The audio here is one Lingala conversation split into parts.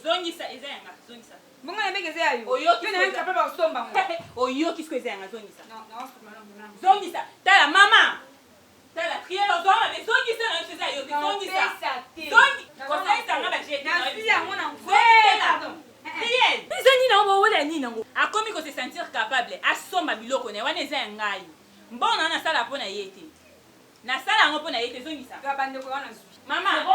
Zongisa eza ya nga, zongisa. Bongo na beke eza ya yo. Oyoki Yo na incapable ya kosomba ngo. Oyoki siko eza ya nga, zongisa. Non, na osomba na ngo. Zongisa. Tala mama. Tala triel ozwa mabe zongisa na biso eza yo te zongisa. Zongi kosalisa nga ba jete. Nazwi yango na ngo. Pardon. Triel. Eza nini yango bowela nini yango? Akomi ko se sentir capable asomba biloko na ye wana eza ya ngai. Mbongo na nasala mpo na ye te. Nasala yango mpo na ye te zongisa. Ba bandeko wana zwi. Mama. Yanga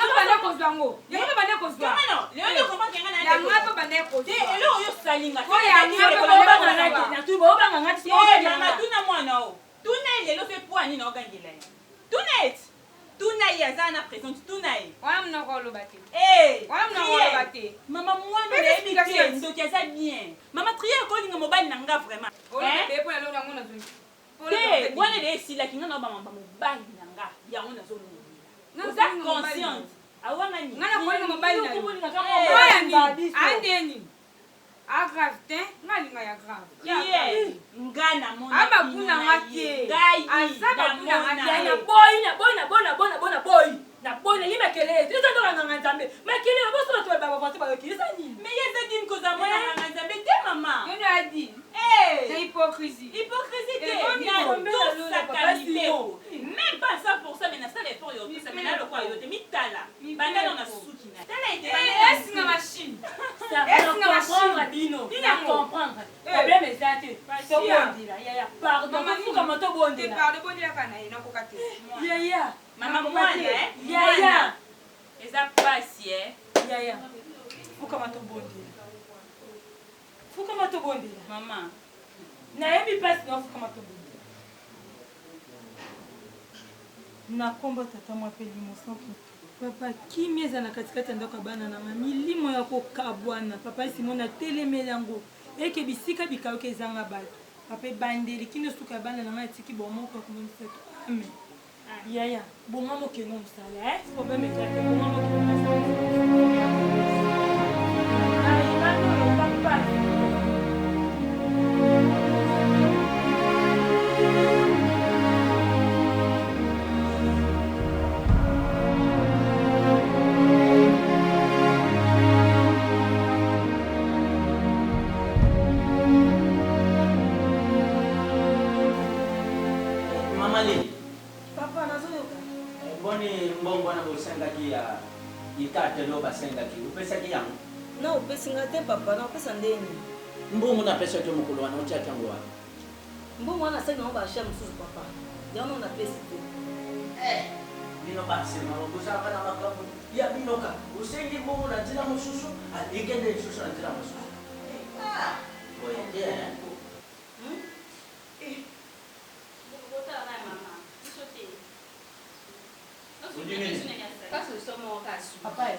mpe banda kozwa yango. Yango mpe banda kozwa. Lelo nde comprendre nga na Yanga mpe banda kozwa. Te eloko yo salinga. Oyo yanga mpe banda kozwa. Na tu bobanga nga ti. Eh mama tuna mwana o. Tuna ye lelo pe poa nini ogangela ye. Tuna ye ti. Tuna ye aza na présente tuna ye. Wana monoko oloba te. Eh. Wana monoko oloba te. Mama mwana nayebi te ndoki aza bien. Mama Triel kolinga mobali na nga vraiment. Oloba te mpo na eloko yango nazongi. Te wana de esilaki nga na bamamba mobali na nga yango nazolobela. Oza consciente. Awangani. Nga na kolinga mobali na yo. Andeni. A grave te, nga alinga ya grave. Ye nga namona abakuna nga te. Aza bakuna nga te. Na boyi na boyi na boyi na boyi na boyi na boyi na boyi nalingi makelele te eza ndoka nganga nzambe makelele boso bato ba français bayoki eza nini Mais ye eza dini kozala mwana nganga nzambe te mama. Yo nde adi. Eh. Na hypocrisie. Hypocrisie te. Eboni Na bombe na tosaka lola, papa mibeko. Même pas 100% mais nasala effort ya otosa mais nalokwa yo te mitala. Banda na suki na. Tala ete banda na Esinga machine. na comprendre bino na comprendre problème eza te tobondela yaya pardon tofukama Te tobondela pardon bondelaka na ye nakoka te. yaya Mama mwana eh. yaya Eza pasi eh. yaya fukama tobondela fukama tobondela Mama. nayebi mpasi na fukama tobondela na nkombo ya tata mwa mpe limo santu papa kimia eza na katikati ya ndako ya bana na nga milimo ya kokabwana papa simon atelemeli yango eke bisika bikauka ezanga bato papa ebandeli kino suka ya bana na ngai atiki bomoko ya komonisa to amen yaya bonga mokende mosala eh? problème eza te bonga mokende mosala. Ai, bana oyo, papa. Mama Lili, Papa nazoyoka. boni mbongo wana bosengaki ya ikatelo basengaki opesaki yango Na opesi nga te papa, na opesa ndeni. mbongo napesaki yo mokolo wana otiaki yango wana Mbongo wana asali nango ba achat mosusu papa. Yango na napesi te. Bino basema bozalaka na makambo ya bino kaka osengi mbongo na nzela mosusu ekende lisusu na nzela mosusu Ah, boye te hein? Botala na mama. Biso te. Papa, eh.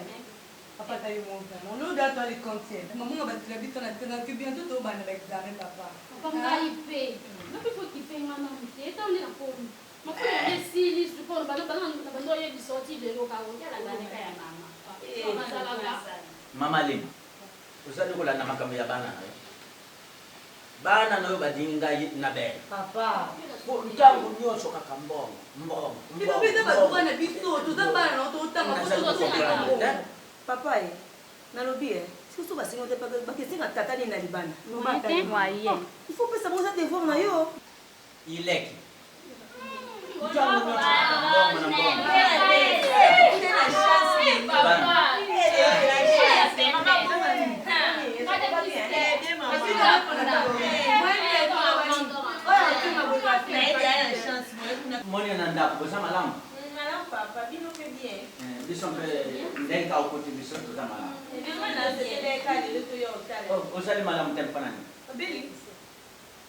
Papa, t'as eu mon vraiment. L'autre gars, toi, les quantièmes. Maman, va te la bite, on a que bientôt, tu vas l'examen, papa. Papa ngai mpe nga mpe fo kipe nga nanu te eta nde nakomi makolo yango esili sikoyo na bando oyebisa oti lelo kaotalaka ya mama azalaka mama Lema ozali kolanda makambo ya bana na yo bana na yo balingi ngai na bele Papa. Po ntango nyonso kaka mbongo mbongo Bino mpe bato bana biso, toza bana na totanga po Nazali kocomprendre te. Papa eh. Nalobi eh. Soki so basengi te papa bakesenga tata nini na libanda. Moyen. Il faut pesa bango eza devoir na yo. Ileki ntango nyonso kaka mbongo na mbongo Bana. Moni na ndako boza malamu Malamu papa, bino pe bien. Eh, biso mpe ndenge kaka okoti biso toza malamu Vraiment nasepelaka lelo toya otala. Oh, ozali malamu te mpona nini Obeli?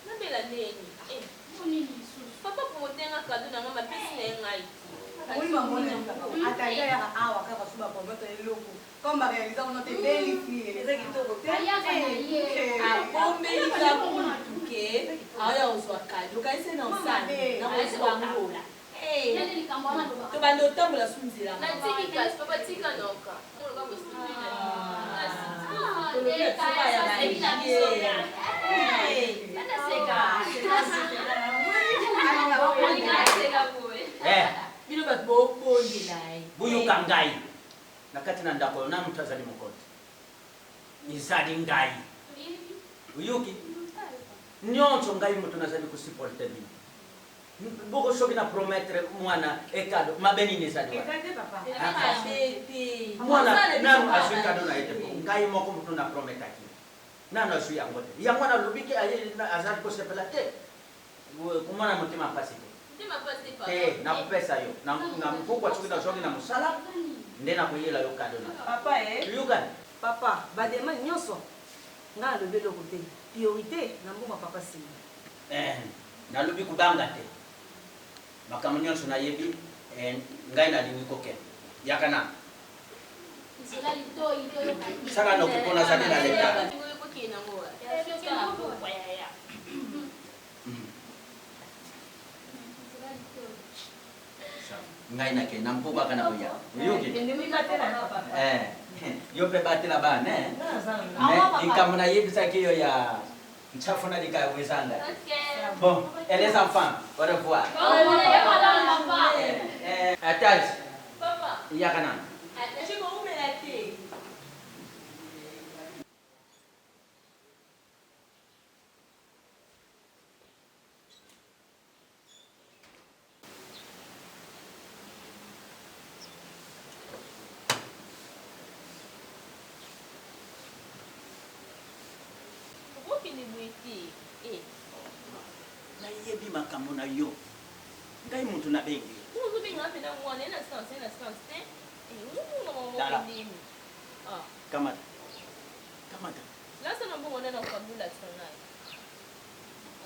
Nabela ndeni. Eh, papa promote nga cadeau na nga mapesi na ye ngai te. Oui, maman, ataka yaka awa kaka so bapromettre eloko comme baréalise ngo te belisi Eza kitoko te. Ayaka na ye. Abomelika kutu ke aoya kozwa kado kanisi na osali na kozwa ngo Nde likambo wana alobaka. tobanda otambola su nzela Natiki kasi papa tika noka. Moloka bosi. Eh, bino bato bobondela ye boyoka ngai. Na kati na ndako oyo na moto azali mokonzi. Ezali ngai. Oyoki? Nyonso ngai moto nazali ko supporter bino. Boko soki na promettre mwana ekado mabe nini ezali wana? Mwana nanu azwi kado na ye te po ngai moko moto na prometaki ye. Nanu azwi yango te. Yango wana alobi ke azali kosepela te. Komona motema mpasi te. Te, nakopesa yo. Na mpokwa soki nazongi na mosala nde nakoyela yo kado na yo. Papa eh. Toyokani? Papa, ba demande nyonso ngai nalobi eloko te. Priorite na mbongo ya papa Simon. Eh, nalobi kobanga te. Makambo nyonso nayebi, eh, ngai nalingi kokende. Yaka nanu. Sala noki mpo nazali na retard. Ngai nakei na mpo kaka na koya. Oyoki? Eh, yo mpe batela bana eh. Mais likambo nayebisaki yo ya nchafu na likayabu eza ngai. Bon, et les enfants, au revoir. Eh, eh, Taj, yaka nanu. Okokende boye te eh. Nayebi makambo na yo. Ngai mutu nabengi yo. Ozo benga nga pena mwana ye na sens ye na sens te. Eh, ozo mona mama Tala. moko ndeni. Ah. Kamata. Kamata. Lasa na mbongo nani akoka olakisa ngai.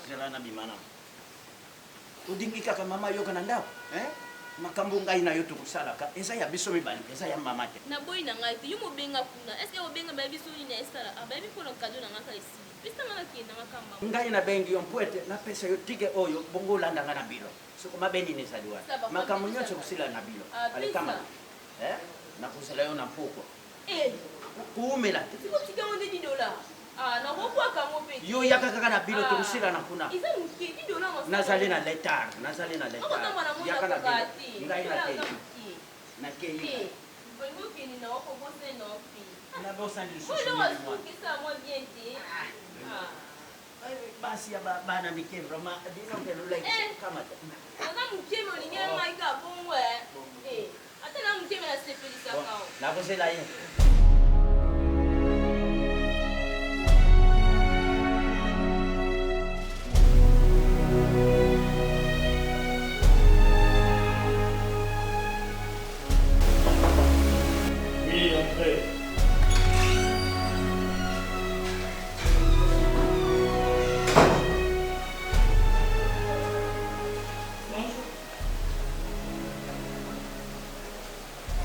Zela na bima nanu. Olingi kaka mama ayoka na ndako hein? Makambo ngai na yo tokosalaka eza ya biso mibale, eza ya mama te. Naboyi na ngai te, yo mobenga kuna. Est-ce que obenga bayebi soki nini esala? Ah, bayebi pona cadeau na ngai kaka esili. Pesa ngai nakende na ngai kaka mbangu. Ngai nabengi yo mpo ete napesa yo tike oyo bongo olanda ngai na bilo. Soko mabe nini ezali wana? Saba, Makambo pesa nyonso ngai. ekosila na bilo. Ah, Ale pesa. kamata. Eh? Nakozela yo na mpokwa. Eh! Koumela te. Siko tika ngo nde 10 dollars. Ah, nakobwaka ngo pe. Yo yaka kaka na bilo Ah. tokosilana kuna. Eza moke, 10 dollars masala. Nazali na letard, nazali na letard. Okotambola na ngo Yaka na nakoka bilo. te. Ngai Dollars nakei. eza moke. Nakei. Te. Olingi okende na okobosana na ope. Nabosani lisusu Oyo nini mwana? wasuki esala mwa bien te. Ah. Basi ya bana mike vraiment bino mpe lolakisa Eh. kamata. Naza moke me olingi na ngai kaka bongo eh. Eh. Ata na moke me nasepelisaka Bon, o. nakozela ye. Oui, entrez.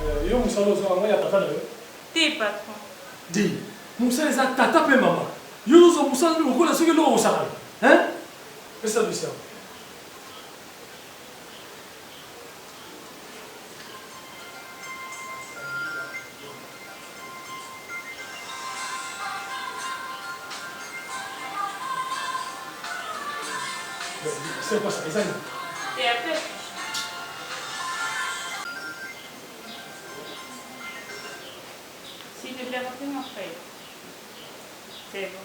Euh, yo mosala ozwa yango ya tata na yo te patron di mosala eza tata mpe mama yo ozwa mosala lokola soki eloko kosakana hein pesa dossier yango C'est quoi ça Eza nini Et après, s'il te plaît, rappelez-moi frère. C'est bon.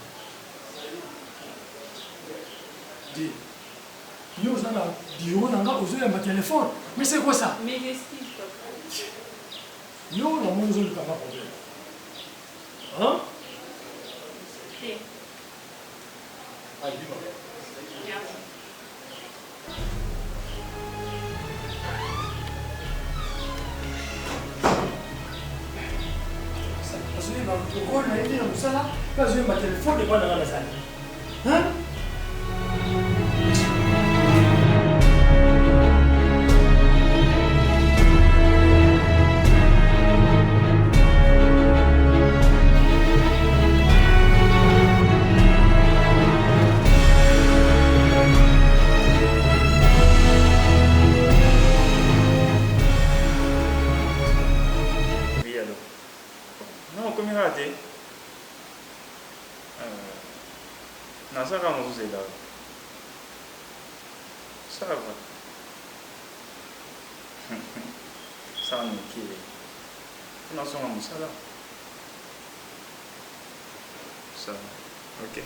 Dis. Yo oza na bureau na nga ozo yamba telephone mais c'est quoi ça? Mes excuses papa. Yo na moni ozo luka nga problème. Hein? Te. Allez, bima. Merci. Azoyeba role na ye te na mosala mpe azoyemba telefone epai na nga nazali. Hein? Oui, allô. Non, okomi kaka te. Euh, naza kaka nazozela yo. Ça va. Sala moke. Faut nazonga mosala. Ça va. Ok.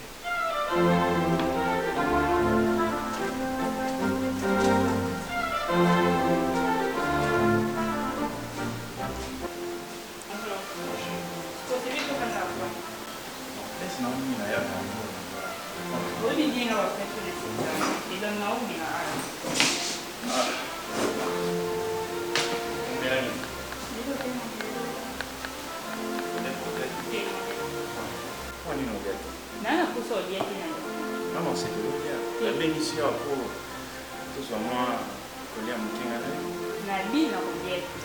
Naa na posa olia te na Non, c'est que olia. Nabengisi yo po tozwa mwa kolia moke nga na yo. Nabi na kolia te.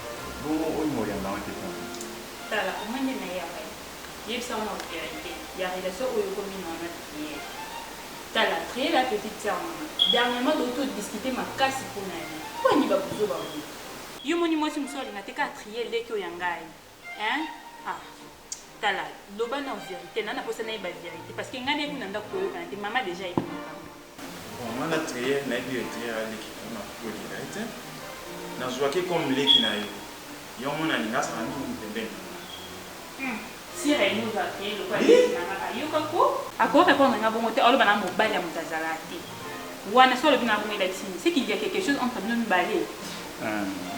Bongo oyo oyamba nga te pona. Tala omoni nde naye awa yebisa nga nao verite ya relation oyo okomi na wana prière tala prière ya petite sœur na nga dernièrement toki to discuter makasi pona ye po nini ba buzoba boye yo omoni mwasi mosusu alinga te kaka trier leki oyo ya ngai hein ah tala loba nao verite na na posa nayeba verite parce que ngai naye kuna ndako toyokana te mama dejà ayebi makambo. Bon nga na trier nayebi yo trier aleki na yo nakoki kolinga ye te nazuaki ye comme leki na yo yango omoni nalinga azala mingi pembeni na nga. Hum sira ye ozwa trier lokola leki na nga ayoka ko. Ako repondre nga bongo te aloba na mobali ya moto azalaka te wana soki alobi na bongo elakisi nini c'est qu'il ya quelque chose entre bino mibale.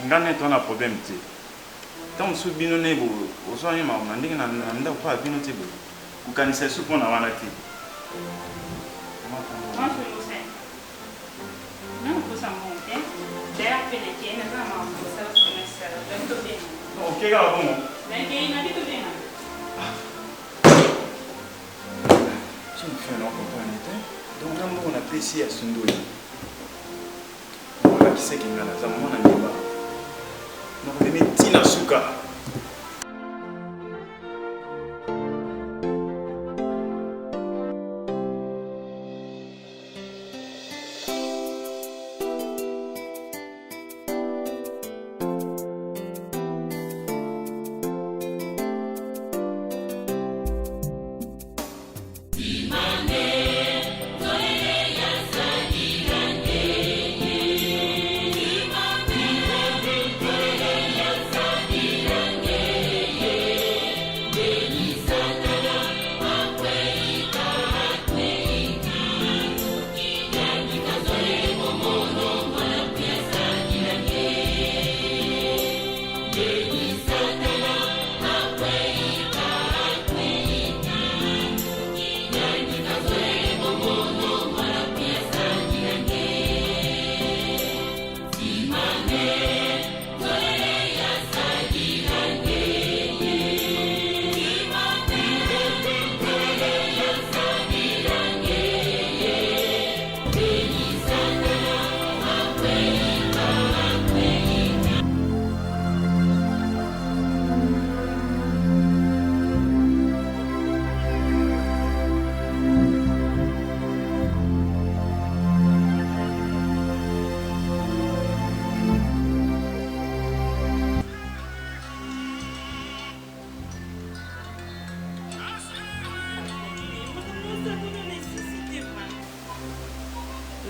Nga naye toza na problème te tango mosusu bino naye bozwa ye makambo na ndenge na ndako mpo ya bino te boye Kokanisa lisusu mpo na wana te. Oke kaka bongo. Soki mofina na comprendre te. Donc na mbongo napesi ya sundoli. Olakisaki nga naza mwana ndemba. Nakomemi ntina suka.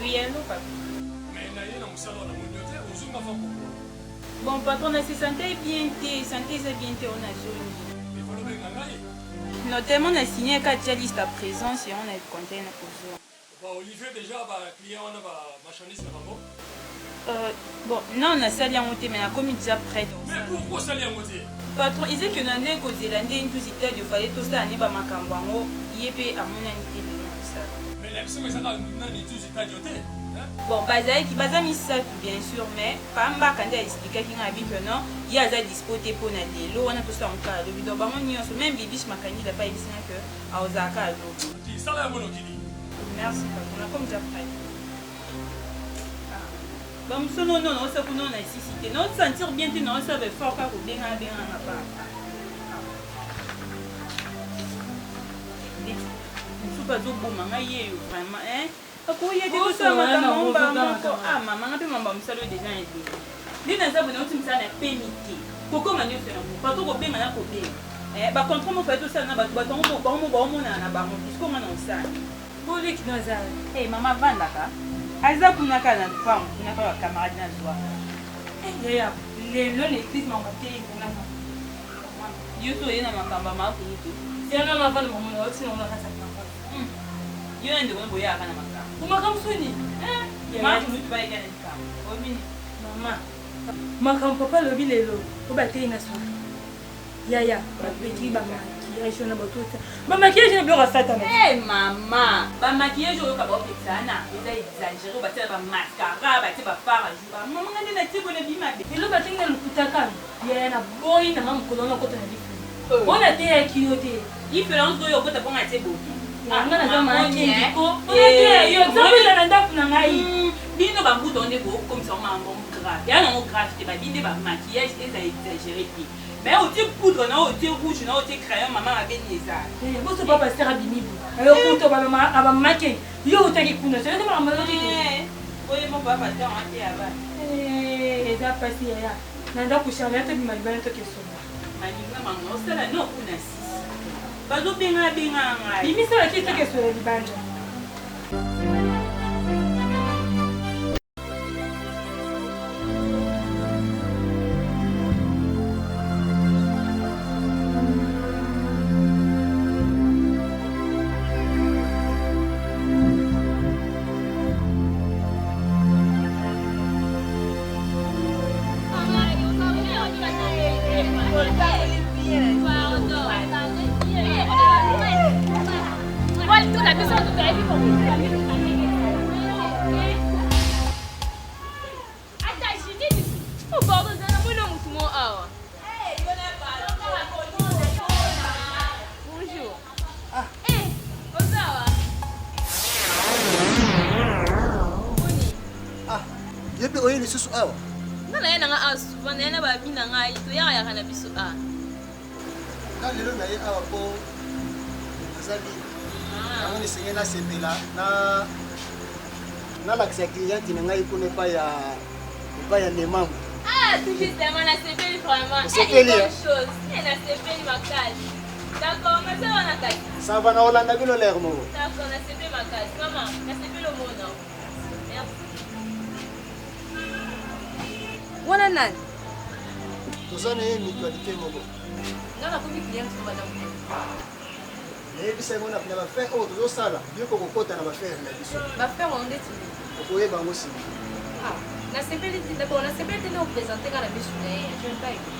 Oui, allô, papa. Mais naye na mosala wana moni yo te ozongi nga fa pourquoi? Bon, patron, na se sentait bien te, santé eza bien te, on a zongi. Mais fallait obenga ngai. Non, tellement na signé ka déjà liste à présence et on a compté na kozwa. Ba Olivier déjà ba client wana ba marchandise na bango. Euh, bon, non, nasali yango te, mais nakomi déjà prête. Mais pourquoi osali yango te? Patron, eza que na nde kozela nde nzuzi te, fallait tosala nde ba makambo yango, ye pe amonani te lelo na mosala. Mais na biso eza kaka nani nzuzi tadio te? Bon, bazalaki baza misato bien sûr, mais pa Mbaka nde a expliquaki nga abi que non, ye aza dispo te mpo na lelo wana tosala yango kaka lobi. Donc bango nyonso, même Bibiche Makangila pe ayebisi nga que akozala kaka lobi. Sala yango noki di. Merci patron, nakomi déjà prête. Ba mosusu non non naosa kuna na esisi te nao sentir bien te naosala ba effort kaka kobenga benga nga papa mosusu azoboma ngai yeyo vraiment hein akoya te tosala makambo mbala moko ah mama nga mpe mamba mosala oyo deja na ebele nde naza boye nauti mosala na pemi te kokoma nyonso yango bato kobenga na kobenga eh, bacontrole moko fai tosala na bato bato yango bango mo baomonana na bango puisque nga na osala Boleki no aza eh mama avandaka aza kuna kaka na lupango kuna kaka camarade nazwa eh, yaya lelo na eglise mama te kuna. Yo so oye na makambo ya makulutu. Yanga na vanda mama na otina na kati ya paroisse. Yo na ndeko boyaka na makambo. Makambo soni. Eh, makulutu bayeka na likambo. Obi mama. Makambo papa alobi lelo oyo bateyi na soirée. Yaya, bapeki ba maquillage wana bato ota. Ba maquillage na biloko ya satana. Eh mama, ba maquillage oyo yoka baopekisa wana eza exagéré, batia ba mascara, batie ba fard à joues. Mama nga nde natie boye na bima be. Lelo batengi na lokuta kaka. Yaya na boyi na nga mokolo wana okota na lifelo. Oyo nateyaki yo te. Lifelo yango oyo okota mpo nga tie boye. Ah, nga naza makengi ko. Oyo nateya yo, nzambe eza na ndako na ngai. Bino bambuta nde bokomisa yango makambo grave. Ya nango grave te, babi nde ba maquillage eza exagéré te. Mais otie poudre na otie rouge na otie crayon mama mabe ni eza. Eh, boso papa pasteur abimi bo. Ayo kuto ba mama abamake. Yo otaki kuna, soki makambo nayoki te. Oye mo papa pasteur ate ya ba. Eh, eza pasi yaya. Na ndako Charles tobima libanda tokesola. Malinga mama osala no kuna sisi. Bazobenga benga ngai. Bimisa bakisi tokesola libanda. Ye mpe oye lisusu awa? Nga naye nanga awa souvent, naye na babi na ngai, toyakayaka na biso awa. Nga lelo naye awa mpo naza libre. Yango nesengeli nasepela na nalakisa cliente na ngai kuna epai ya epai ya Nemangu. Ah, tout justement, nasepeli vraiment. Osepeli, Eh, une hein? bonne chose. Eh, nasepeli makasi. D'accord, naza wana kasi. Ça va na olanda bino lere moko. D'accord, nasepeli makasi. Mama, nasepeli omona. Merci. Wana nani? Toza na ye mutualité moko. Nga nakomi cliente no banda mokolo. Nayebisa yango na bafere oyo tozosala, yo mpe okokota na bafere na biso. Bafere oyo ndeti nini? Okoyeba yango nsima. Ah, nasepeli te, d'abord nasepeli te nde opresente nga na misu na ye, je n'aime pas aimer.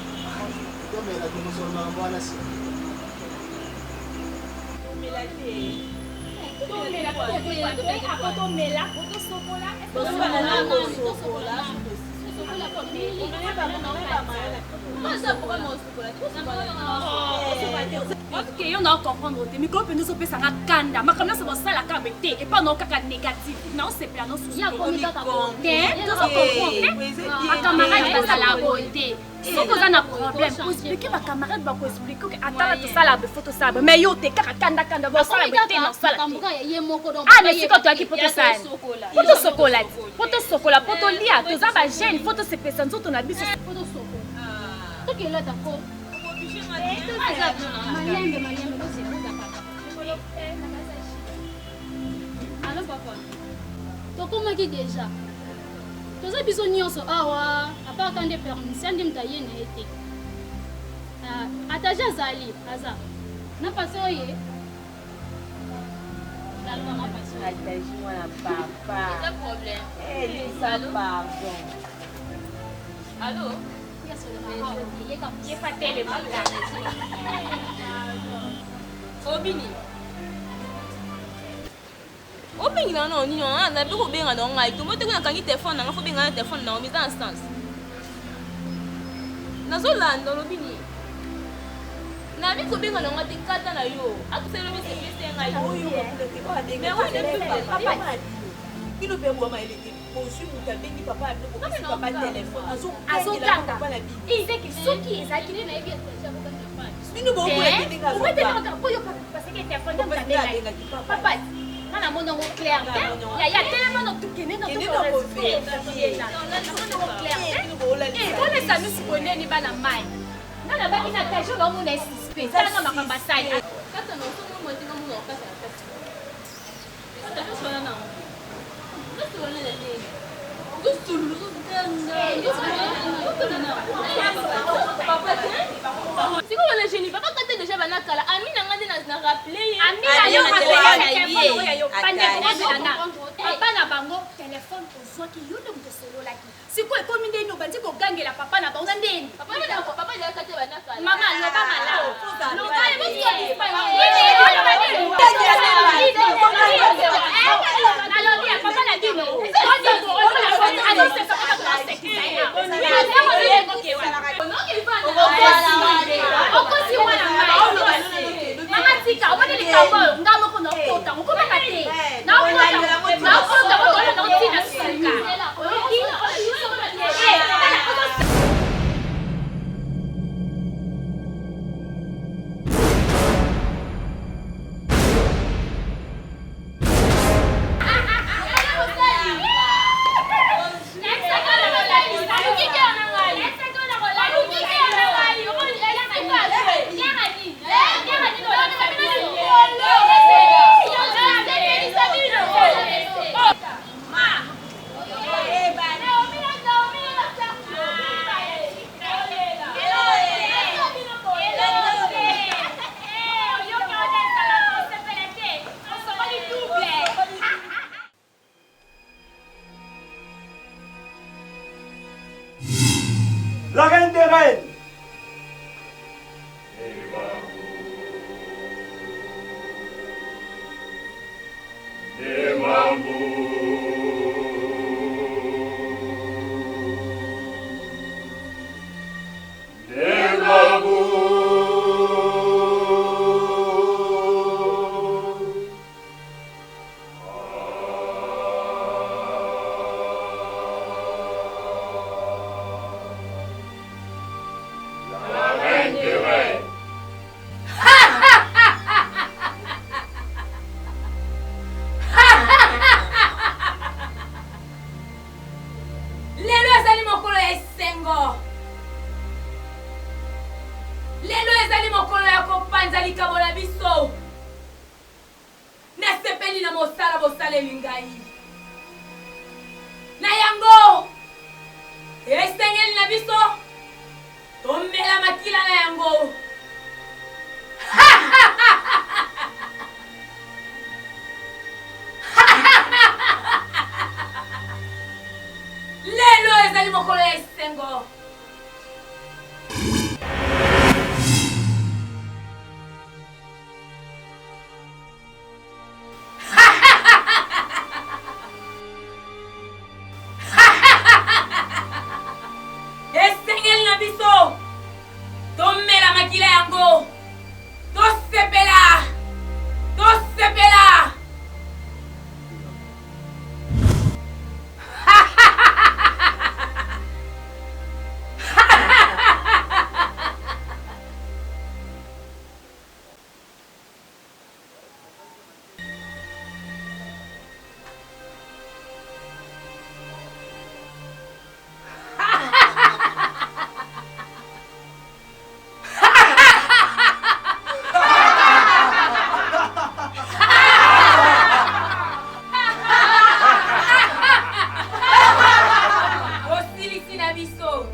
Tomela tokosolola makambo wana nsima. Tomela te. Tomela po tomela po tosokola. Tosokola. Ok, yo na comprendre te mikolo mpenza ozopesanga kanda makambo nyonso bosalaka boye te epai nao kaka négatif naosepela nosusute tozocomprendre bacamarade bazala boye te soki oza na problème oexplike bacamarade bakoexplike oke atala tosala boye fo tosala boye mais yo te kaka kandakanda bosala boye te nasala te ah na esika toyaki mpo tosala mpo tosokola te mpo tosokola mpo tolia toza bajeune fo tosepelisa nzoto na biso. Tokelata ko. Malembe malembe bozela papa. Allo papa. Tokomaki deja. Toza biso nyonso awa, apart ka nde permission nde moto aye na ye te. Ataje azali, aza. Na pasi oye. Ataji mwana papa. Eza problème. Eh, Lisa, pardon. Allo? Obini. Obengi na nini wana nabi kobenga na ngai to mote kuna kangi telefone na ngai fo benga na telefone na mise en sens. Nazolanda olobi nini? Nabi kobenga na ngai te kata na yo. Akusala lobi sepese ngai. Mais wana papa. Bino mpe bwa mayele te. Bozwi moto abengi papa ya bino bopesi papa telefone azoganga ezeki soki ezalaki bino papa nga namoni yango clair te yaya telema no tokende bolesa misu boneni bana mai nga nabaki na tajo baomona ye suspect talanga makambo asali. Sikoyo wana Amina yo rappele telefone oyo ya yo bandeko bozela nga papa na bango telefone ozwaki yo nde moto osololaki sikoyo ekomi ndeni obandi kogangela papa na bango na ndeni mama loba malamu loba nalobi ya papa na bino okosi wana mama tika omoni likambo oyo nga moko naokota okomaka te naokota okola naotina suka oyoki La reine des reines. Lelo ezali mokolo ya esengo. Lelo ezali mokolo ya kopanza likabo na biso. Nasepeli na mosala bosaleli ngai. Na yango, esengeli na biso tomela makila na yango. Lelo ezali mokolo ya esengo. Esengeli na biso tomela makila yango, tosepela, tosepela. Osilisi na biso.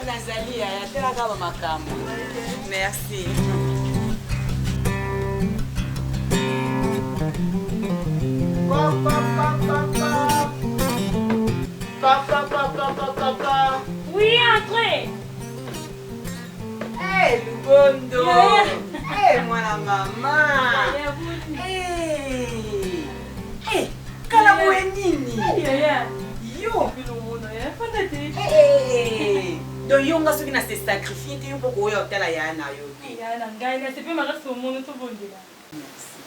Nazali yaya talaka ba makambo. Merci. Oui, entrez. Hey, Lubondo. Hey, mwana mama. Hey. Hey, kala boye nini? Yo. Hey. Donc yo nga soki na se sacrifier te yo mpo koya otala yaya na yo te. Yaya na ngai na sepe makasi omono tobondela.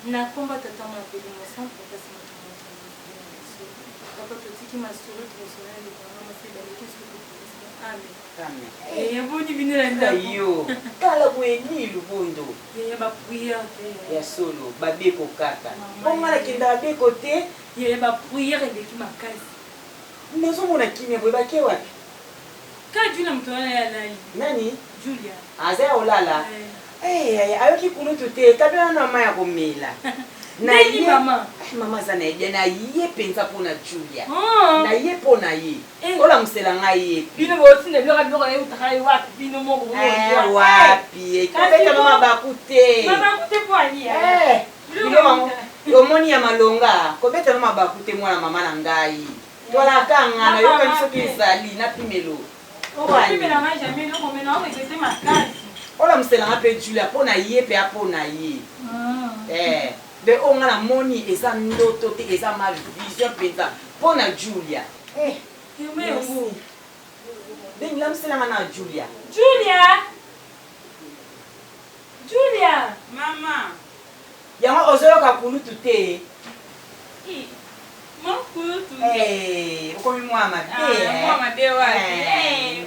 Na komba tata mwana pe elimo santu papa sima tomoto na na biso papa totiki masolo tokosolola na ndeko na nga mwasi ebale kesu tokolisa amen. Amen. Yaya boni bino na ndako. Yo tala boye nini lubondo. Yaya ba prière te. Ya solo babeko kaka. Bongo nga nakendaka beko te. Yaya ba prière eleki makasi. Nazomona kimia boye bake wapi? Ka Julia moto wana ye alali. Nani? Julia. Aza ya kolala? Eh yaya ayoki kulutu te kabila nanu mayi ya komela. Ndeni mama? Eh, mama aza na ye bien na ye penza pona Julia. Oh. Na ye pona ye. Olamusela ngai ye. Bino botinda biloko biloko na ye utaka ye wapi bino moko Eh wapi ye. Kobeta no mabaku te. Mabaku te po ani ya. Eh. Biloko yango omoni ya malonga kobeta no mabaku te mwana mama na ngai. Twalaka nga nayokani soki ezali napimelo. Okopimela nga jamais eloko mais nao regrette makasi. Olamusela nga pe Julia po na ye pe apo na ye. Eh de oyo nga namoni eza ndoto te eza ma vision penza po na Julia. Eh merci. Bengi lamusela nga na Julia. Julia! Julia! Mama. Yango ozoyoka kulutu te? Ih, ma kulutu. Eh, okomi mwana mabe. Ah, mwana mabe wapi? Eh.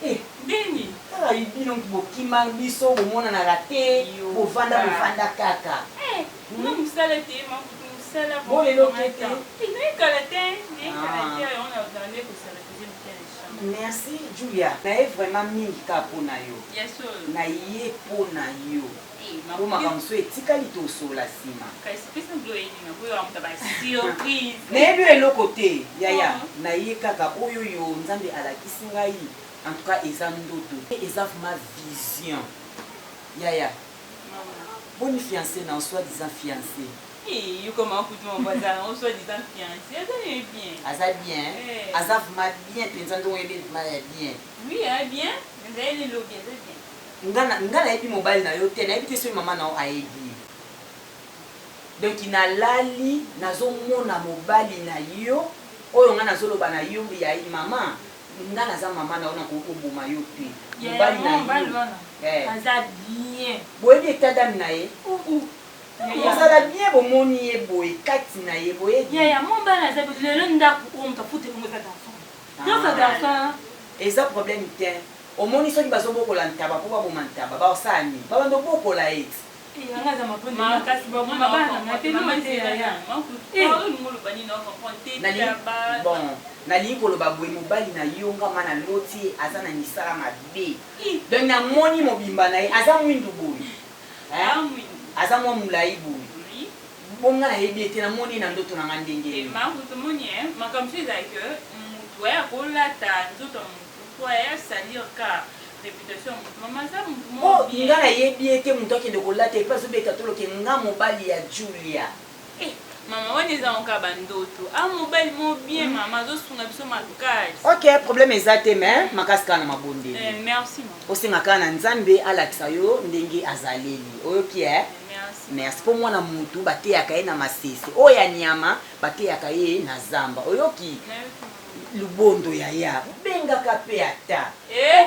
Eh. Ndeni? Kaka bino bokima biso bomonanaka te, bovanda bovanda kaka. Eh, nga mosala te, ma kulutu mosala. Bolelo te te. Eh, nayekala te, nayekala te, yango nazala nde kosala deuxième te na chambre. Merci Julia, naye vraiment mingi kaka po na yo. Ya solo. Naye po na yo. Po makambo mosusu etikali tosolola sima. Kasi pesa biloko elinga po yo amuta ba surprise. Nayebi yo eloko te yaya, naye kaka oyo yo Nzambe alakisi ngai en tout cas eza ndoto te eza vraiment vision yaya. Boni fiance na yo soit disant fiance. Eeh yoka maman kutu maman aza nango soit disant fiance aza naye bien. Aza bien? Aza vraiment bien penza ndenge oyebi vraiment ya bien. Oui aza bien ezali lilobi aza bien. Nga na nga nayebi mobali na yo te nayebi te soki mama na yo ayebi ye donc nalali nazo mona mobali na yo oyo nga nazo loba na yo ya mama nga naza mama na yo nakoki koboma yo te mobali na yo eh. Aza bien. Boyebi etat d'ame na ye? Kozala bien bomoni ye boye kati na ye boyebi. Yaya mobali aza lelo ndaku oyo moto afuta yango eza garçon. Nyonso garçon. Eza problème tein omoni soki bazo bokola ntaba po baboma ntaba bakosala nini babanda obokola ye ti. Bon nalingi koloba boye mobali na yo nga ma naloti ye aza na misala mabe donc namoni mobimba na ye aza mwindu boye hein aza mwa mulayi boye Bo nga nayebi ye te namoni ye na ndoto na nga ndenge Te nini? Marc tomoni hein makambo mosusu ezala que mutu aya kolata nzoto ya mutu po aya salir ka reputation ya mutu mama aza mutu Po moko bien. nga nayebi ye te mutu akende kolata epuis azobeta tolo ke nga mobali ya Julia. Eh mama wana eza ngo kaka ba ndoto a mobali moko bien mama azo sunga biso makasi. Ok problème eza te mais makasi kaka na mabondeli. Eh merci mama. Osenga kaka na Nzambe alakisa yo ndenge azaleli oyoki eh? Merci po mwana mutu bateyaka ye na masese oyo ya nyama bateyaka ye na zamba oyoki lubondo yaya bengaka pe ata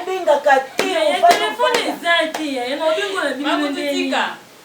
obengaka te telefone eza te yaya na obengo na bino ndenge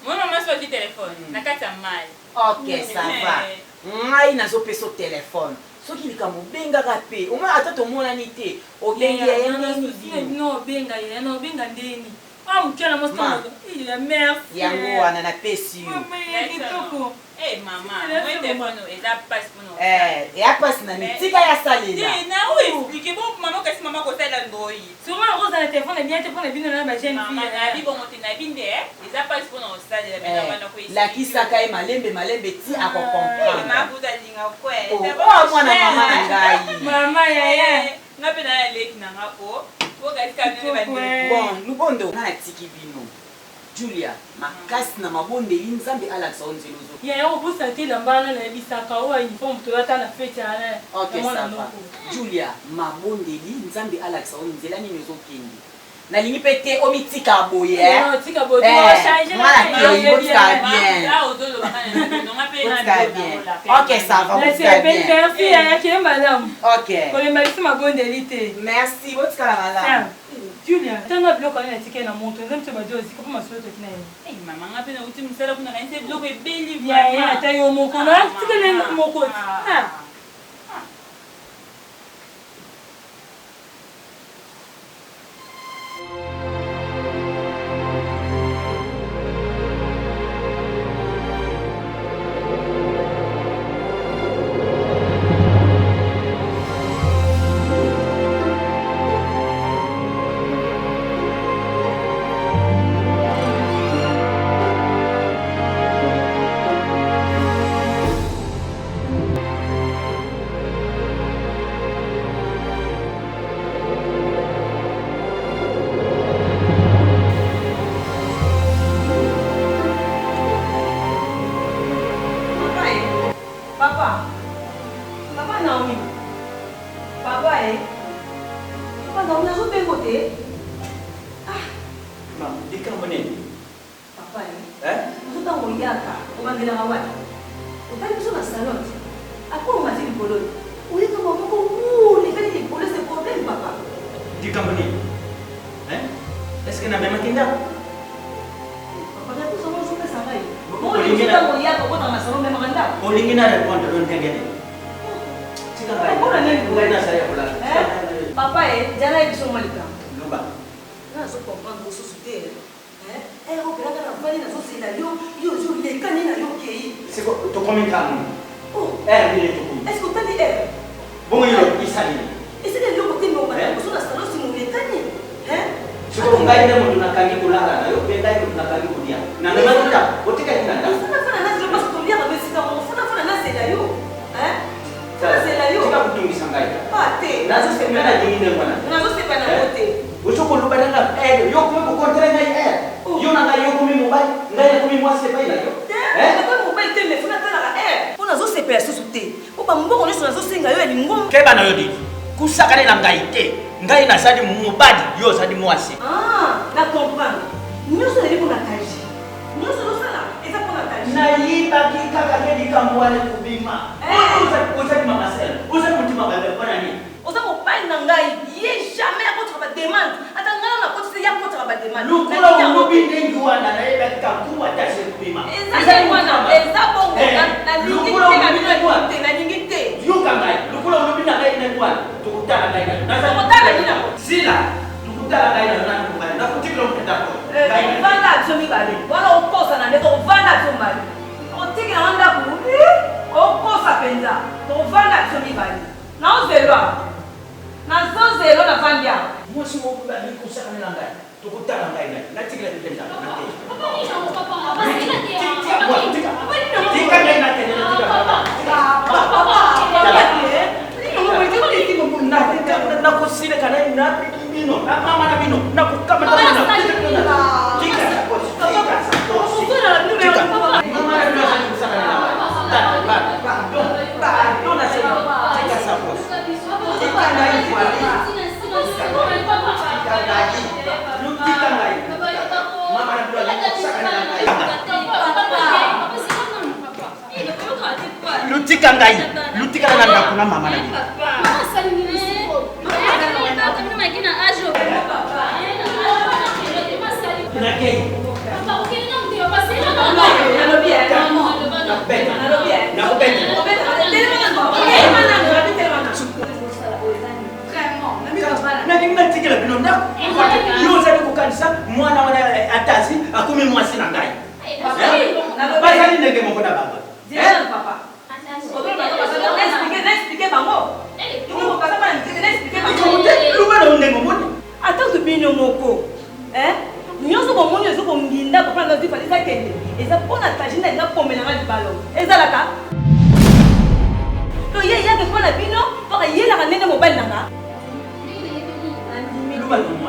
mwana mwasi ozwi telefone na kati ya mai ok ça va ngai nazopesa telefone soki likambo obengaka pe omona ata tomonani te obengi yaya ndeni bino obenga yaya na obenga ndeni Ah moke na mwasi Ma. ya merci. Yango wana napesi yo. Mama ya kitoko. Eh mama, moi telefone eza pasi pona. Eh, ya pasi na nini? Tika ya salela. Te na o expliquer bon mama kasi mama kosalela ndoi. Souvent okozala telefone bien te pona bino na ba jeune fille. Mama na bi bongo te na bi nde eh eza pasi pona kosalela mais na banda ko expliquer. Lakisaka ye malembe malembe ti ako comprendre. Mama kuta linga kwe. Oh, oh mwana mama na ngai. Mama yaya. Nga pe na leki na nga po Bon lubondo nga natiki bino Julia makasi na mabondeli nzambe alakisa yo nzela ozo Yaya kobosana te elamba wana nayebisaka oyo ya uniforme tolata na fete wana ya Ok mwana ça va noko. Julia mabondeli nzambe alakisa yo nzela nini ozo kende. Nalingi pe te omitika boye eh. Non, tika boye. Eh, Oh, changer nga na nakei, ye botikala bien. bien. Ah, ozoloba kaka na nzoto, nga pe na Botikala nzoto bien. nango la. Ok, ça va, botikala Nasepeli, bien. merci yaya keye malamu. Ok. Kolemba biso mabondeli te. Merci, botikala malamu. Julia, tanga biloko wana natikali na moto, eza biso badio ozika mpo masolo toki na ye. Eh, mama nga pe nauti mosala kuna kanisi biloko ebeli Yaya, vraiment. ata yo moko, Ah, natikali mama. nga moko. Ah. Ah. Papa eh. Papa. Papa Naomi. Papa eh. Papa Naomi nazobengo te. Ah. Mama, likambo nini? Papa eh. Eh? Ozo tango oyaka, obandelaka wapi? Otali biso na salon te. Après omati likolo. Oyaka bango moko wuu lekani likolo c'est problème papa. Likambo nini? Hein? Est-ce que namemaki ndako? Papa réponse yango ozopesa ngai. Olingi na- Ntango oyaka okotaka na salon omemaka ndako. Olingi na répondre yo ndenge nini? Tika ngai. Mpona nini Ngai nazali ya kolala. Eh? Papa eh, jana ye biso mwa likambo. Loba. Nga nazo comprendre mosusu te. Eh, eh, opela nga navandi nazozela yo, yo ozo lekani na yo okei. Siko tokomi ntango nini? Oh. Heure nini tokomi? Est-ce que otali heure? Bongo yo esali nini? Esali eloko te mais obanda liboso na salon sima olekani. Hein? Sikoyo ngai nde moto nakangi kolala na yo mpe ngai moto nakangi kolia. Namemaki ndako, otikaki na ndako. Funa funa nazela parce que toliaka no esika moko. Funa funa nazela yo. Hein? Funa zela yo. Tika kotungisa ngai. Ah te. Nazosepela na ndenge ndenge wana. Nazosepela na yo te. Ozo koloba na nga eh, yo okomi kokontrole ngai eh. Yo na ngai yo okomi mobali, ngai nakomi mwasi epai na yo. Te, nakomi mobali te mais funa talaka eh. Mpo nazosepela susu te. Mpo bambongo nyonso nazosenga yo ya lingomba. Keba na yo Didi. Kusakana na ngai te. Ngai nazali mobali, yo ozali mwasi. Ah, na comprendre. Nyonso ezali mpo na Taji. Nyonso ozosala eza mpo na Taji. Nayebaki kaka ke likambo wana ekobima. Eh. Ozali mama sel, ozali motema mabe mpo na nini? Oza mobali na ngai, ye jamais akotaka ba demande. Ata ngai nanu nakoti te, ye akotaka ba demande. Lokola olobi ndenge wana, nayebaki kaka nkumu ata se ekobima. Eza ndenge wana, eza bongo. Nalingi te na bino, nalingi te, nalingi te. Yoka ngai, lokola olobi na ngai ndenge wana, tokotala ngai na yo. Tokotala nini yango? Sila, tokotala ngai na yo nanu mobali. Nakotikela yo mpenza ko. Tovanda biso mibale. Wana okosana nde tovanda biso mibale. Otikela nga ndako, okosa mpenza. Tovanda biso mibale. Naozelwa. Nazozelwa navandi awa. Mwasi moko boye alingi kosakana na ngai. Tokotala ngai na yo. Natikela yo mpenza. Nakei. Tika ngai nakende, natika. Nakosilika na bino, na mama na bino, nakokamata bino. Tika sakosi, tika sakosi. Tika. Mama na bino azali kosakana na ngai. Pardon, pardon, nasengi. Tika sakosi. Tika ngai voile. Tika ngai. Tika ngai. Mama na bino azali kosakana na ngai. Lutika ngai. Lutika na ndako na mama na bino. Nakei. Nalingi natikela bino ndako. Yo ozali kokanisa mwana wana atasi akomi mwasi na ngai. Bazali ndenge moko na bango. Loba na yo ndenge omoni. Ata kutu bino moko eh? Nyonso bomoni ezo konginda papa na zifa eza kende eza mpo na taji nde alinga komela nga libala oyo ezalaka to ye yake mpo na bino mpo ayelaka ndenge mobali na nga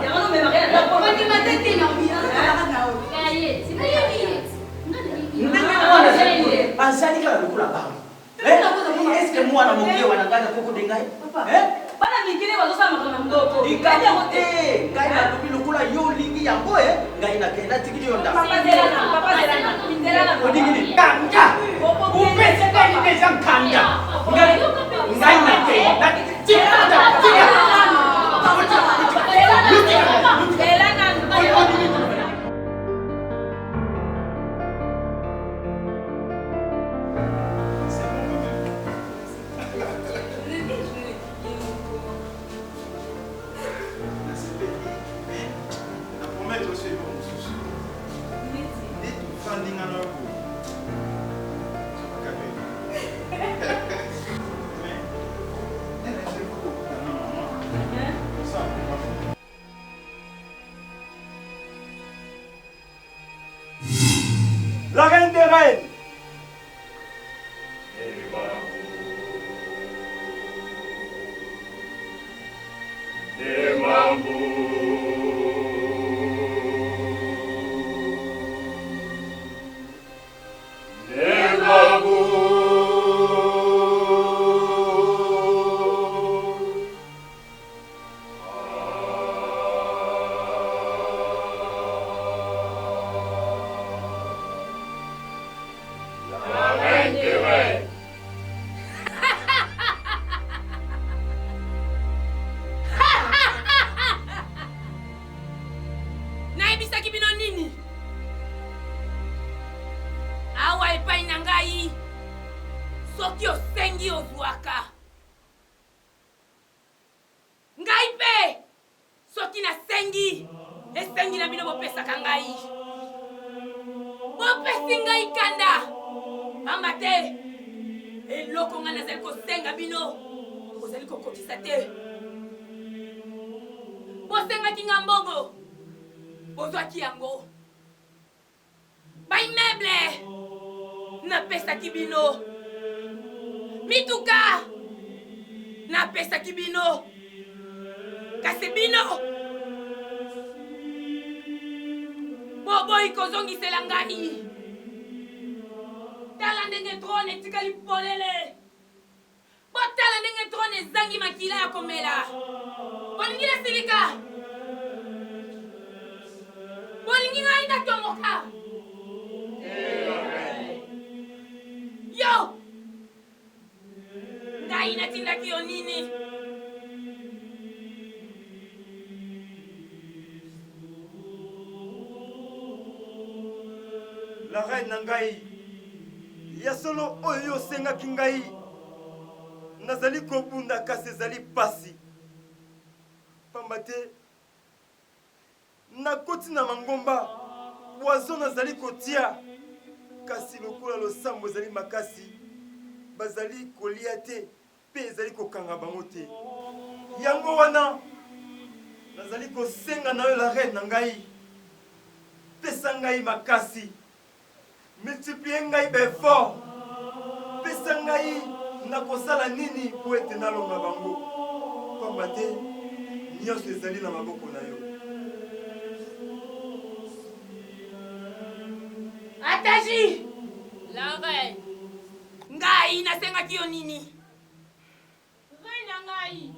yango nomemaka ye na ndako Ndenge mwana azali kaka lokola bango. Est-ce que mwana moke wana ngai nakoko de ngai? Bana mikili bazosala makambo na ndoko. Likambo te, ngai nalobi lokola yo olingi yango e, ngai nakei natikili yo ndako. Olingi nini? Kanga! Opesi ngai deja nkanda. Ngai ngai nakei. Tika ndako, tika. La reine des reines. Nayebisaki bino nini? Awa epai na ngai, soki osengi ozwaka. Ngai mpe, soki nasengi, esengi na bino bopesaka ngai. Bopesi ngai kanda, pamba te eloko ngai nazali kosenga bino, bozali kokokisa te. Bosengaki ngai mbongo, bozwaki yango. Ba immeuble napesaki bino, mituka napesaki bino, kasi bino boboyi kozongisela ngai. Tala ndenge trone etikali polele. Botala ndenge trone ezangi makila ya komela. Bolingi nasilika? Bolingi ngai natomboka? Yo! Ngai natindaki yo nini? La reine na ngai, ya solo oyo yo osengaki ngai, nazali kobunda kasi ezali pasi, pamba te nakoti na mangomba, poison nazali kotia, kasi lokola losambo ezali makasi, bazali kolia te mpe ezali kokanga bango te. Yango wana nazali kosenga na yo la reine na ngai, pesa ngai makasi, multiplier ngai ba effort, pesa ngai nakosala nini mpo ete nalonga bango, pamba te nyonso ezali na maboko na yo. Ataji! La reine! Ngai nasengaki yo nini? Reine na ngai,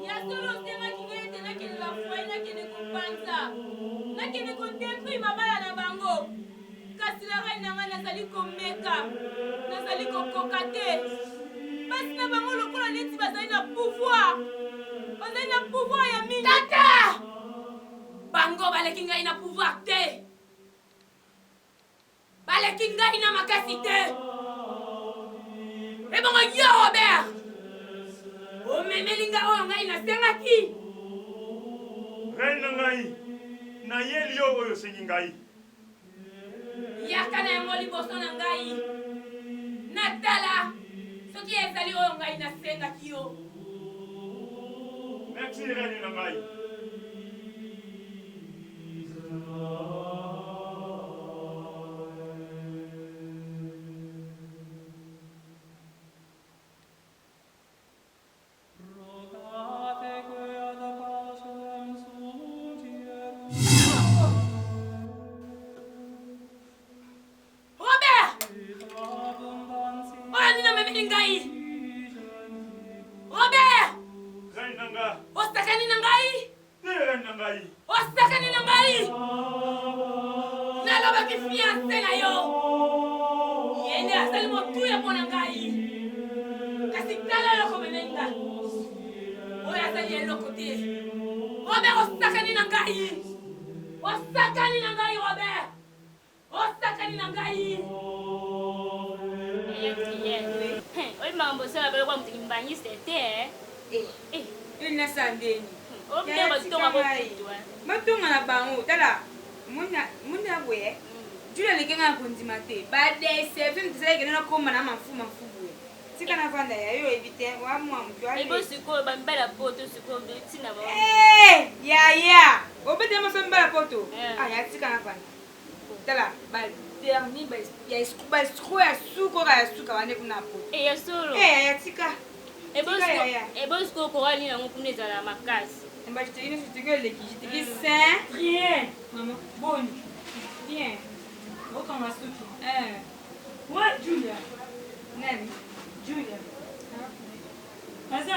ya solo osengaki ngai ete nakende ba foyer, nakende kopanza, nakende ko detruire mabala na bango. Kasi la reine na ngai, nazali komeka, nazali kokoka te. Basi na bango lokola neti bazali na pouvoir, bazali na pouvoir ya mingi. Tata! Bango baleki ngai na pouvoir te. Baleki ngai na makasi te. Ebongo yo Robert, omemeli ngai oyo ngai nasengaki? Reine na ngai, nayeli yo oyo osengi ngai. Yaka na yango liboso na ngai, natala soki ezali oyo ngai nasengaki yo. Merci reine na ngai. Robert! Oyo nini omemeli ngai? Robert! Ngai na nga. Osakani na ngai. Te reine na ngai. Osakani na ngai. Nalobaki fiance na yo. Ye nde azali motuya mpo na ngai. Kasi tala eloko omemeli nga. Oyo azali eloko te. Robert osakani na ngai. Osakani na ngai Robert. Osakani na ngai. Oyebi makambo osala balokwa moto kimbangiste te eh. Eh. Yo nasala ndeni eh. batonga na bango tala moni na boye jule aleki ngai na kondima te badeception esalaki kende nakoma na mafu mafu boye tika navanda ya yo oyebi te wa mwa moto ebo sikoyo bamibala poto sikoyo ntina yaya obetela moso mibala poto aya tika navanda tala ba dernier ba ya escroc ba escroc ya suka oyo ya suka wana kuna poto eh ya solo eh ya tika ebo sikoyo koral nini yango kuna ezala makasi ba jiteki nyonso jiteki eleki jiteki saint rien mama boni bien okanga suki eh wa Julia nani Julia aza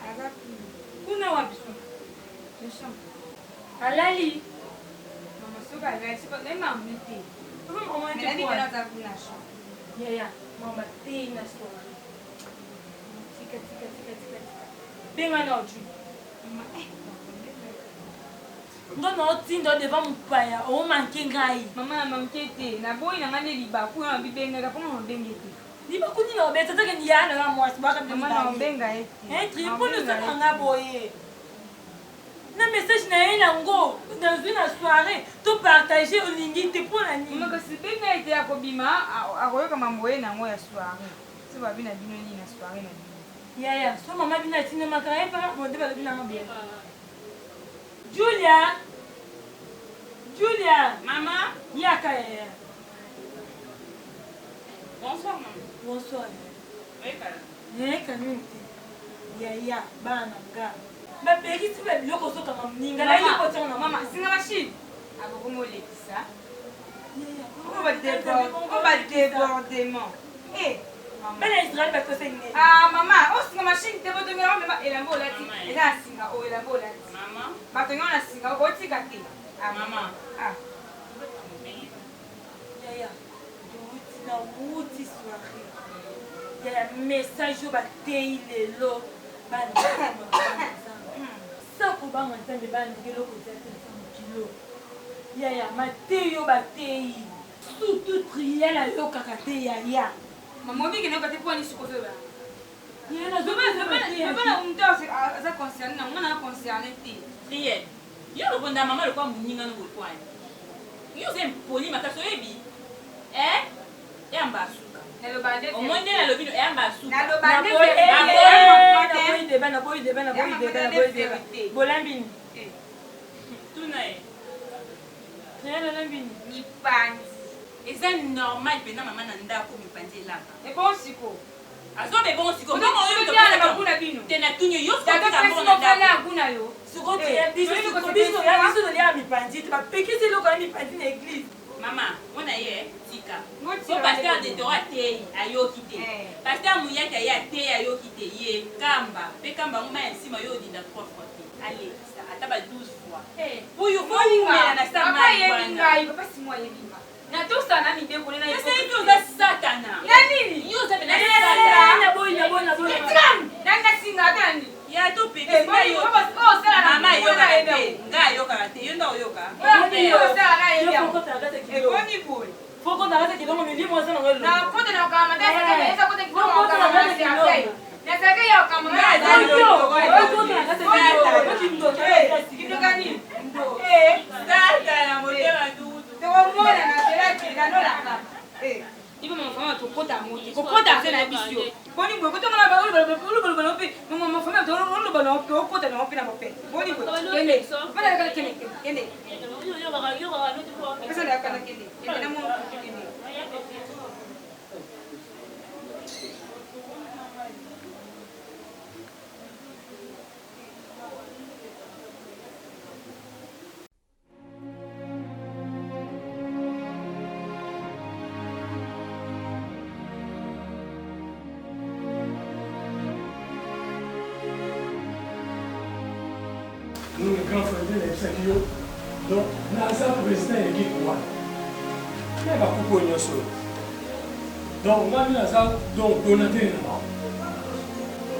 aza kuna wapi alali mama soki alali soki naye mama te nayebi te naza kuna chambre yaya mama te na soirée tika tika tika tika tika benga na oju eh, nga na otinda devant mopaya omanke ngai mama na manke te naboyi na ngai nde libaku na bibengaka mpo nga mabenge te libaku nini obeta toke niya na nga mwasi baka mama na obenga ye te tri mpo nosala nga boye na message na ye yango nazwi na soirée to partage olingi te mpo na nini kasi benga ete akobima akoyoka mambo ye nango ya soirée so babi na bino nini na soirée na bino yaya so mama bino atindamaka ye mpaka bonde balobi nanga boye julia julia mama yaka yaya bonsoir mama bonsoir Nayeka nini te yaya bana na nga bapekisi ba biloko ozokanga moninga nayebi kotiango na mama singa machine akokomi olekisa oyo badebordement eh, bana ya israel batosa nini ah mama osinga machine te botongela mema elamba olati eza na singa oyo elamba olati batongela na singa okotika te ah mama ah Yaya towuti na wuti soiree yaya message oyo bateyi lelo bana sa kobanga nzambe bana ndenge eloko eza te eza mokilo yaya mateyi oyo bateyi surtout triel ayokaka te yaya mama obiki nayoka te mpo ani sikoyo ozoyeba aza concerne na nga na concerne te triel Yo obonda mama lokola muninga no boye poani. Yo oza impoli makasi oyebi? Eh? Eyamba suka. Naloba nde Omoni nde nalobi no eyamba suka. Naloba nde Naboyi deba naboyi deba naboyi deba naboyi deba. Bolambi nini? Eh. Tuna ye. Rien olambi nini? Mipanzi. Eza normal pena mama na ndako mipanzi elaka. Ebongo siko. Azoba ebongo sikoyo mbongo oyo moto apesaka na kuna bino te na tuni yo sikoyo otika mbongo na ndako kuna yo sikoyo eh, biso biso biso tolia mipanzi te bapekisi eloko ya mipanzi na eglise mama mwana ye tika po pasteur de toro ateyi ayoki te eh. pasteur muyaki aye ateyi ayoki te ye kamba mpe kamba yango mai ya nsima yo odinda 3 fois te alekisa ata ba 12 fois puyu eh. fo umela na sa mai wana papa simo ayebi nga Natosa na mibeko na Ese yo oza satana. Na nini? Yo oza pena satana. Na boyi na boyi na boyi. Na nga singa ata nini? Ya to pekisi nga yo. Osala na mama ayokaka te. Nga ayokaka te. Yo nde oyoka. Osala na ye. Eboni boye. Foko na kati kilongo milimo oza na ngelo. Na kota na kama ta saka eza kota kilongo kama na saka. Na saka ya kama na Kindoka nini? Eh, satana motema ndugu. tokomona na zela nanolaka ipo mama tokota yango te kokota te na biso yo boni boye kotongana olobaloba mpe mama famille oloba na mpe okota na mpe na mope boni boye kende fana kende kende pesa na kana kende kende na mwana kende Nini grand frère nde nayebisaki yo donc naza président ya équipe wana na bakupe oyo nyonso oyo donc nga nde naza donc donateur na bango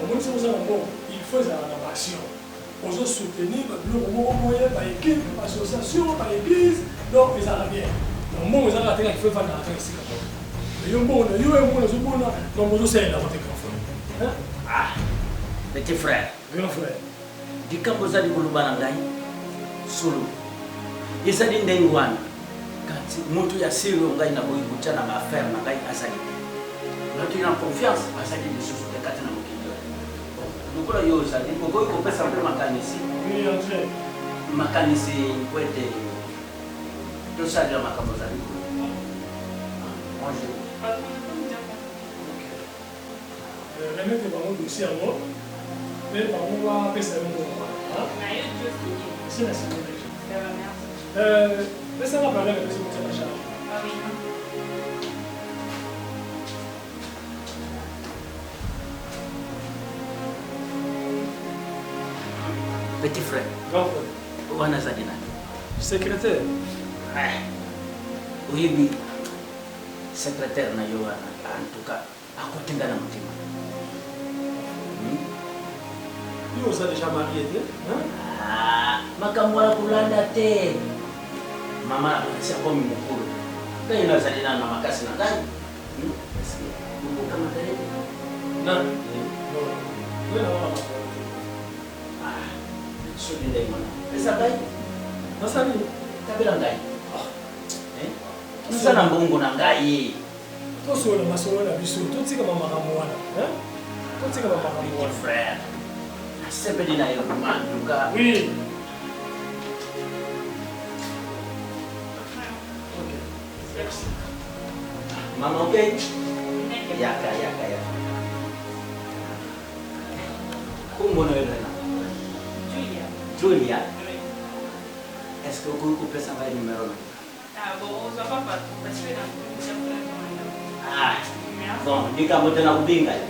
omoni soki oza na mbongo il faut ezala na baaction ozo soutenir babiloko moko boye baéquipe baassociation baéglise donc ezalaka bien donc mbongo ezalaka te kaka il faut efandaka kaka esika moko mais yo mbongo na yo yango nazomona donc ozosalela yango te grand frère ah petit frère grand frère Likambo ozali koloba na ngai solo ezali ndenge wana, kasi moto ya siri oyo ngai nakoki kotya na baaffaire na ngai azali te. Bato ya confiance bazali lisusu te kati na mokili oyo. Lokola yo ozali, okoki kopesa mpe makanisi makanisi mpo ete tosalela makambo ozali koloba. Bonjour. Remettre bango dossier yango mpe bango bapesa yo mbongo wana. Esi na signé déjà. Pesa nga valeur epesi kotia na charge. Petit frère. Grand frère. Wana azali nani? Secrétaire. Oyebi secrétaire na yo wana en tout cas akoti nga na motema. Hmm? Yo oza déjà marié te? Ah, makambo wana kolanda te. Mama asi akomi mokolo. Ngai nazali nano na makasi na ngai. Hmm? Est-ce que okokamata ye te? Nani? Non. Ngai na wana makambo te. Ah, soki ndenge wana. Pesa ngai. Nasali? Kabela ngai. Ah. Eh? Naza na mbongo na ngai. Tosolola masolo na biso, totika ba makambo wana. Hein? Totika ba makambo wana. Frère, nasepeli na yo en tout cas. Oui. Ok. Merci. Maman, ok? Yaka, yaka, yaka. Kombo na yo nani? Julia. Julia? Est-ce que okoki kopesa ngai numero na yo? Ah bon, ozwa papa parce que na Ah, bon, likambo te nakobenga yo.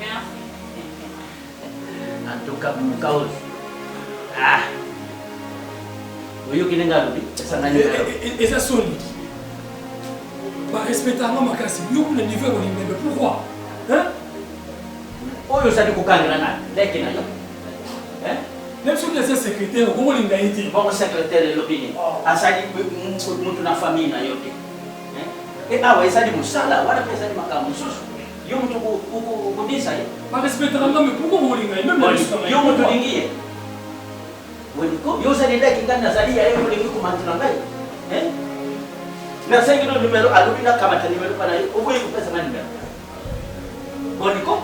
En tout cas, Mukaozi. Ah. Oyoki ndenge alobi? Esangani na yo. Eza soni. Ba respecta nga makasi. Yo kuna niveau ya kolinga mais pourquoi? Hein? Oyo ozali kokangela nani? Leki na yo. Hein? Même soki aza secrétaire okokolinga ye te. Bongo secrétaire elobi nini? Azali mutu na famille na yo te. E awa ezali mosala wana mpe ezali makambo mosusu. Yo moto okobisa ye. Ba respectaka nga mais pourquoi okolinga ye? Même na miso na ngai. Yo moto olingi ye. Boliko yo ozali leki ngai nazali ya ye olingi komantela ngai. Nasengi no numero alobi nakamata numero mpa na ye oboyi kopesa nga numero. Boliko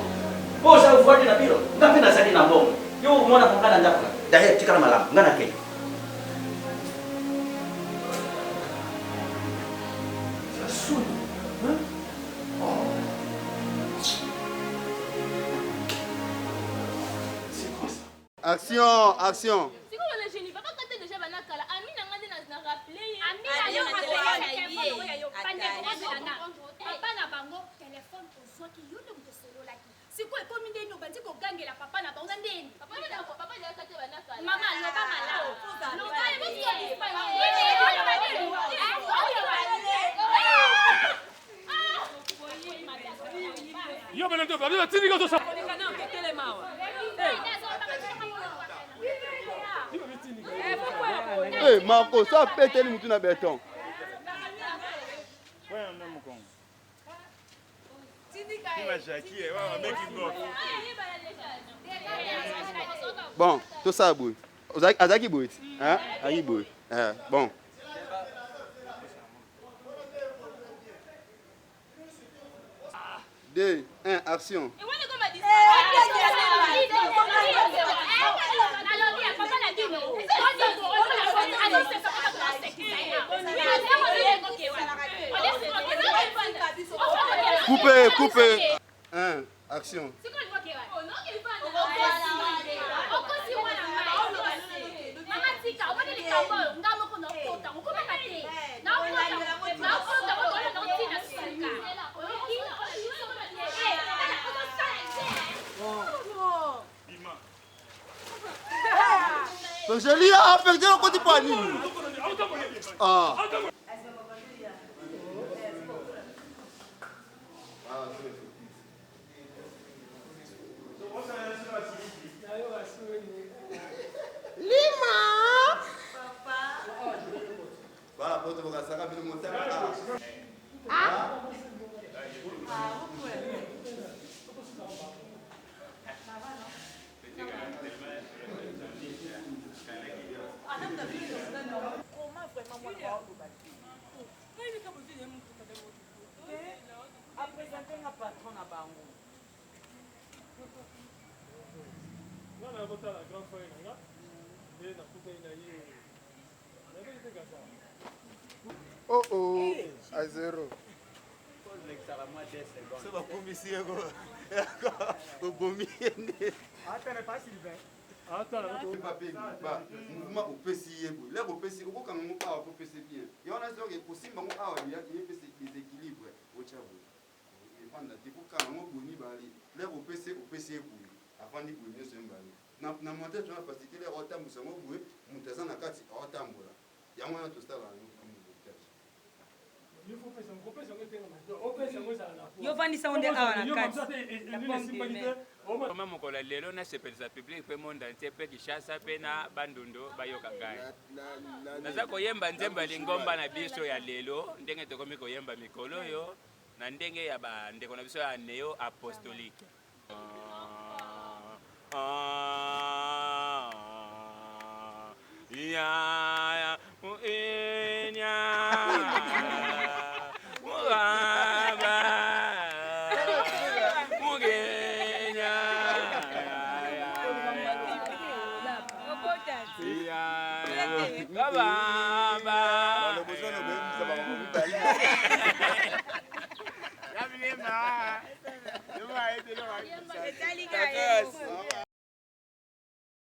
mpo oza ofandi na biro nga mpe nazali na mbongo yo omonaka nga na ndako na d'ailleurs tikala malamu nga nakei. Action, action. Sikoyo na Geneva bakata deja bana kala ami na nga nde na rappele ye. Ami na yo rappele yo bandeko bozela na papa na bango telefone ozwaki yo nde moto osololaki sikoyo ekomi ndeni obandi kogangela papa na bango na ndeni mama loba malamu loba Yo bena to ba tindika to sa. Hey, Marco, ça pète mutu na beton. Bon, tout ça boye. Azaki boye. Hein? Azaki boye. Eh, bon. 2, 1, action. Coupez, coupez. 1, action. Songeli ah perdu okoti mpo ya nini? Ah. Lima! Bana poto bokasaka bino motema. Ah! Comment vraiment moi naoloba te apresente nga patron na bango. Nga na kotala grand frère na nga nde nakutani na ye nayebaki te gaza. Oh oh, à zéro. So bakomisi ye obomi ye nde. Mouvement opesi ye boye lere opesi okokanga ngo awa po opesi bien ya wana soki kosimba ngo awa ye pesi déséquilibre otya boye efanda te kokanga ngo boye mibale lere opesi opesi ye boye afandi boye nyonso ye mibale na montage wana facilité lere otambwisa ngo boye moto aza na kati aotambola yango wana tosala yango montage. Yo vandisa ngo nde awa na kati ya pomme de mer. Vraiment mokolo ya lelo nasepelisa public mpe monde entier mpe Kinshasa mpe na Bandundu bayoka ngai. Naza koyemba nzembo ya lingomba na biso ya lelo ndenge tokomi koyemba mikolo oyo na ndenge ya bandeko na biso ya neo apostolique.